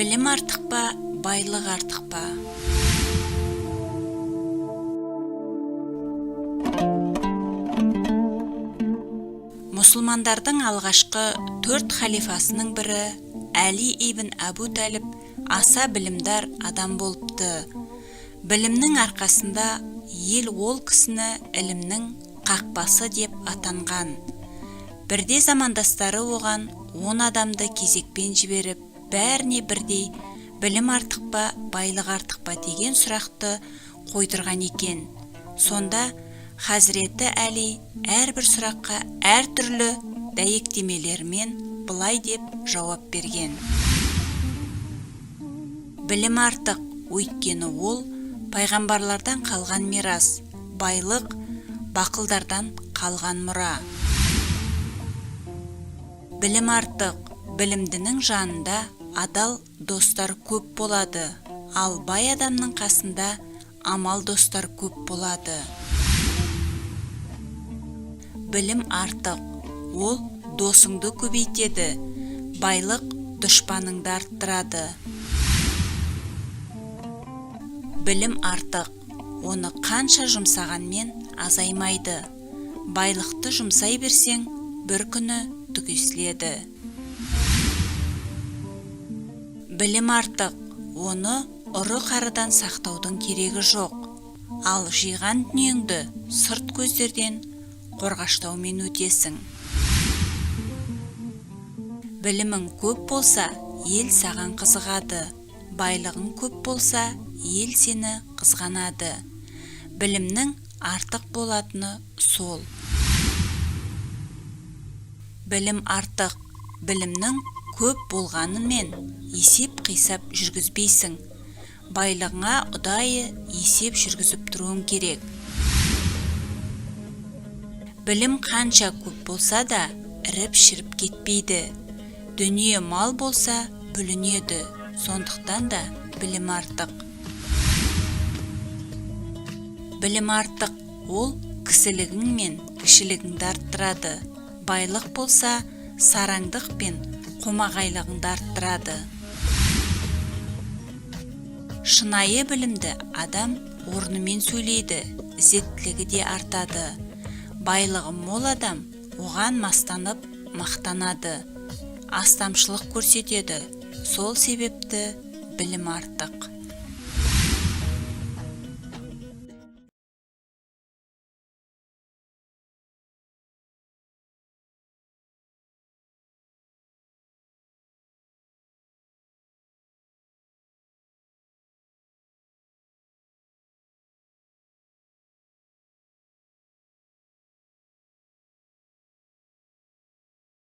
Білім артық па, байлық артық па? Мұсылмандардың алғашқы төрт халифасының бірі Әли ибн Әбу Тәліп аса білімдар адам болыпты. Білімнің арқасында ел ол кісіні ілімнің қақпасы деп атанған. Бірде замандастары оған 10 адамды кезекпен жіберіп, бәріне бірдей білім артық па, байлық артық па деген сұрақты қойдырған екен. Сонда Хазіреті Әли әрбір сұраққа әртүрлі дәйектемелермен былай деп жауап берген. Білім артық, өйткені ол пайғамбарлардан қалған мирас, байлық бақылдардан қалған мұра. Білім артық, білімдінің жанында адал достар көп болады, ал бай адамның қасында амал достар көп болады. Білім артық, ол досыңды көбейтеді, байлық дұшпаныңды арттырады. Білім артық, оны қанша жұмсағанмен азаймайды. Байлықты жұмсай берсең, бір күні түгесіледі. Білім артық, оны ұры-қарыдан сақтаудың керегі жоқ. Ал жиған дүниеңді сырт көздерден қорғаштаумен өтесің. Білімің көп болса, ел саған қызығады. Байлығың көп болса, ел сені қызғанады. Білімнің артық болатыны сол. Білім артық, білімнің көп болғанымен есеп-қисап жүргізбейсің. Байлығыңа ұдайы есеп жүргізіп тұруың керек. Білім қанша көп болса да, іріп-шіріп кетпейді. Дүние мал болса, бүлінеді. Сондықтан да білім артық. Білім артық, ол кісілігің мен кішілігіңді арттырады. Байлық болса, сараңдық пен қомағайлығыңды арттырады. Шынайы білімді адам орнымен сөйлейді, ізеттілігі де артады. Байлығы мол адам оған мастанып, мақтанады. Астамшылық көрсетеді. Сол себепті білім артық.